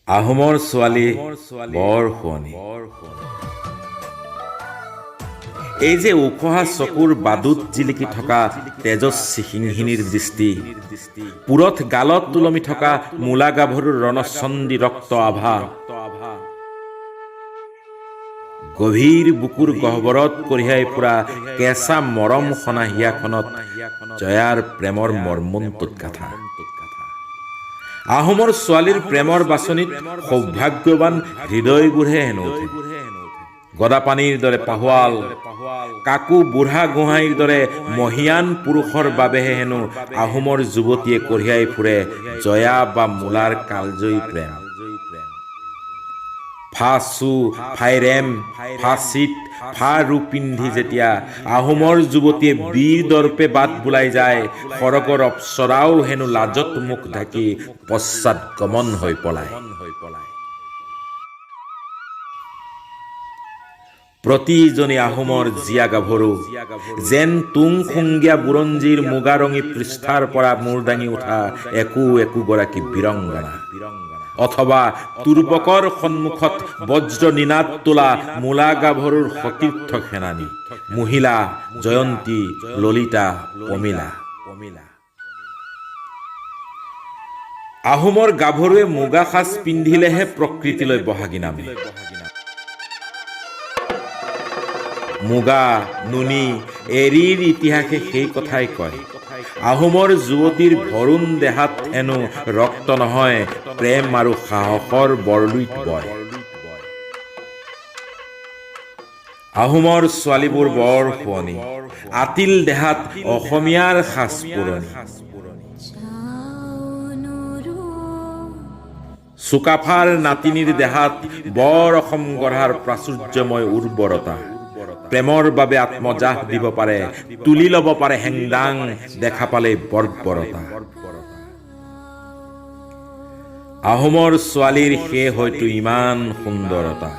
আহোমৰ ছোৱালী বৰ শুৱনি। এই যে উখহা চকুৰ বাদুত জিলিকি থকা তেজস্বী সিংহিনীৰ দৃষ্টি, পুৰঠ গালত ওলমি থকা মূলা গাভৰুৰ ৰণচণ্ডী ৰক্ত আভা, গভীৰ বুকুৰ গহ্বৰত কঢ়িয়াই ফুৰা কেঁচা মৰম সনা হিয়াখনত জয়াৰ প্ৰেমৰ মৰ্মন্তুদ গাথা। আহোমৰ ছোৱালীৰ প্ৰেমৰ বাছনিত সৌভাগ্যৱান হৃদয়বোৰহে হেনো উঠে গদাপানীৰ দৰে পাহোৱাল, কাকু বুঢ়া গোহাঁইৰ দৰে মহীয়ান পুৰুষৰ বাবেহে হেনো আহোমৰ যুৱতীয়ে কঢ়িয়াই ফুৰে জয়া বা মূলাৰ কালজয়ী প্ৰেম। ফা চু ফাই ৰেম ফা চিত ফা ৰু পিন্ধি যেতিয়া আহোমৰ যুৱতীয়ে বীৰ দৰ্পে বাট বোলাই যায়, সৰগৰ অপ্সৰাও হেনো লাজত মুখ ঢাকি পশ্চাৎ গমন হৈ পলায়। প্ৰতিজনী আহোমৰ জীয়া গাভৰু যেন তুং খুংগীয়া বুৰঞ্জীৰ মুগাৰঙী পৃষ্ঠাৰ পৰা মূৰ দাঙি উঠা একো একোগৰাকী বীৰংগনা, অথবা তুৰ্বকৰ সন্মুখত বজ্ৰ নিনাদ তোলা মূলা গাভৰুৰ সতীৰ্থ সেনানী মহিলা জয়ন্তী, ললিতা, পমিলা। আহোমৰ গাভৰুৱে মুগা সাজ পিন্ধিলেহে প্ৰকৃতিলৈ বহাগী নামে। মুগা, নুনি, এৰীৰ ইতিহাসে সেই কথাই কয়। আহোমৰ যুৱতীৰ ভৰুণ দেহাত হেনো ৰক্ত নহয়, প্ৰেম আৰু সাহসৰ বৰলুইত বয়। আহোমৰ ছোৱালীবোৰ বৰ শুৱনি, আতিল দেহাত অসমীয়াৰ সাজ পুৰণি। চুকাফাৰ নাতিনীৰ দেহাত বৰ অসম গঢ়াৰ প্ৰাচুৰ্যময় উৰ্বৰতা। প্ৰেমৰ বাবে আত্মজাহ দিব পাৰে, তুলি ল'ব পাৰে হেংদাং, দেখা পালেই বৰ্বৰতা। আহোমৰ ছোৱালীৰ সেই হয়তো ইমান সুন্দৰতা,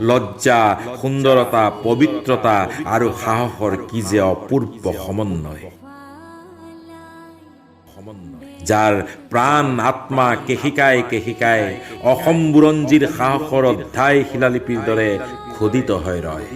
লজ্জা, সুন্দৰতা, পবিত্ৰতা আৰু সাহসৰ কি যে অপূৰ্ব সমন্বয়, যাৰ প্ৰাণ আত্মা কেশিকাই কেশিকাই অসম বুৰঞ্জীৰ সাহসৰ অধ্যায় শিলালিপিৰ দৰে খোদিত হৈ ৰয়।